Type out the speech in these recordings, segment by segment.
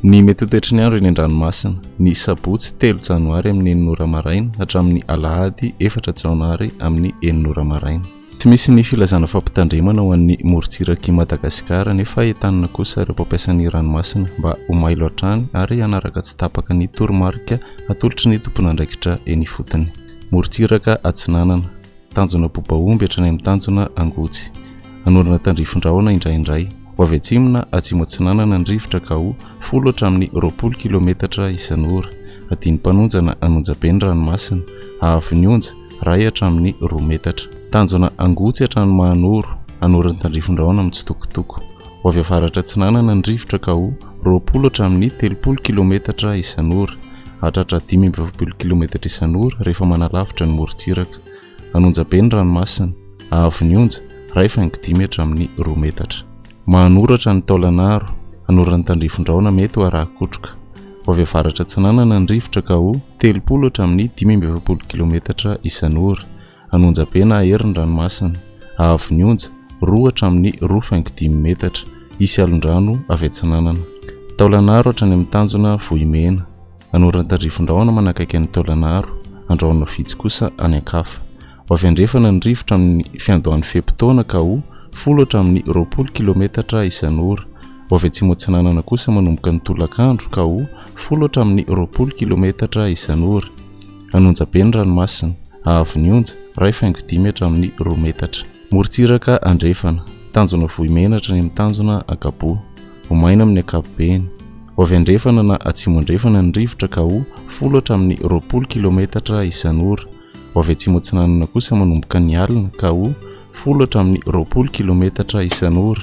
Ny mety ho toetry ny andro eny an-dranomasina, ny sabotsy telo janoary amin'ny enina ora maraina hatramin'ny alahady efatra jaonary amin'ny enina ora maraina. Tsy misy ny filazana fampitandremana ho an'ny morontsirak'i Madagasikara nefa entanina kosa ireo mpampiasa ny ranomasina mba ho mailo hatrany ary hanaraka tsy tapaka ny toromarika atolotry ny tompon'andraikitra eny ifotony. Morontsiraka atsinanana. Tanjona Bobaomby hatrany amin'ny tanjona Angotsy. Hanorana tandrifin-drahona indraindray. Ho avy atsimo na atsimo atsinanana ny rivotra ka ho folo hatramin'ny 20 kilometatra isan'ora. Adin'ny-mpanonja na an'onjabe ny ranomasina. Haavon'ny onja, iray hatramin'ny roa metatra. Tanjona Angotsy hatrany Mahanoro. Hanorana tandrifin-drahona mitsitokotoko. Ho avy avaratra atsinanana ny rivotra ka ho 20 hatramin'ny 30 kilometatra isan'ora. Hahatratra 45 kilometatra isan'ora rehefa manalavitra ny morontsiraka. An'onja be ny ranomasina, haavon'ny onja, 1,5 hatramin'ny roa metatra. Mahanoratra ny taolanaro, hanoran'ny tandrifin-drahona mety ho araha-kotroka. Ho avy avaratra atsinanana ny rivotra ka ho 30 hatramin'ny 45 kilometatra isan'ora. An'onja be na hahery ny ranomasina, haavon'ny onja, roa hatramin'ny 2,5 metatra. Hisy alon-drano avy atsinanana. Taolanaro hatrany amin'ny tanjona Vohimena. Anoran-tandrifin-drahona manakaiky an'i Taolanaro, andrahona vitsy kosa any an-kafa. Ho avy andrefana ny rivotra amin'ny fiandohan'ny fe-potoana ka ho folo hatramin'ny 20 kilometatra isan'ora. Ho avy atsimo atsinanana kosa manomboka ny tolakandro ka ho folo hatramin'ny 20 kilometatra isan'ora. An'onja be ny ranomasina, haavon'ny onja, 1,5 hatramin'ny roa metatra. Morontsiraka andrefana, tanjona Vohimena hatrany amin'ny tanjona Ankaboa. Ho maina amin'ny ankapobeny. Ho avy andrefana na atsimo andrefana ny rivotra ka ho folo hatramin'ny 20 kilometatra isan'ora. Ho avy atsimo atsinanana kosa manomboka ny alina ka ho folo hatramin'ny 20 kilometatra isan'ora.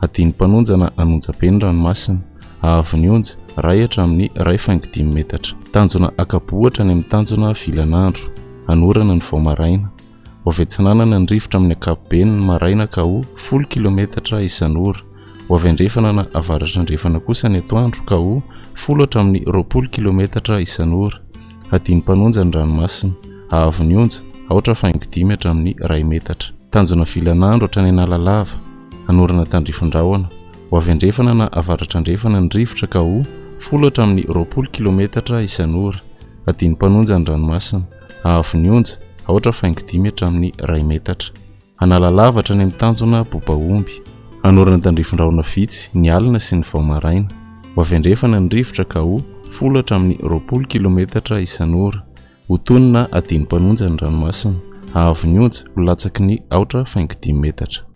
Hadino mpanonja na an'onja be ny ranomasina. Haavon'ny onja, iray hatramin'ny 1,5 metatra. Tanjona Ankaboa hatrany amin'ny tanjona Vilanandro. Hanorana ny vao maraina. Ho avy atsinanana ny rivotra amin'ny ankapobeny ny maraina ka ho folo kilometatra isan'ora. Ho avy andrefana na avaratra andrefana kosa ny atoandro ka ho folo hatramin'ny 20 kilometatra isan'ora. Hadino mpanonja ny ranomasina. Haavon'ny onja, aotra faingo dimy hatramin'ny iray metatra. Tanjona Vilanandro hatrany Analalava. Hanorana tandrifin-drahona. Ho avy andrefana na avaratra andrefana ny rivotra ka ho folo hatramin'ny 20 kilometatra isan'ora. Hadino mpanonja ny ranomasina. Haavon'ny onja, aotra faingo dimy hatramin'ny iray metatra. Analalava hatrany amin'ny tanjona Bobaomby. Hanorana tandrifin-drahona vitsy ny alina sy ny vao maraina. Ho avy andrefana ny rivotra ka ho folo hatramin'ny 20 kilometatra isan'ora. Ho tony na hadino mpanonja ny ranomasina. Haavon'ny onja, ho latsaky ny aotra faingo dimy metatra.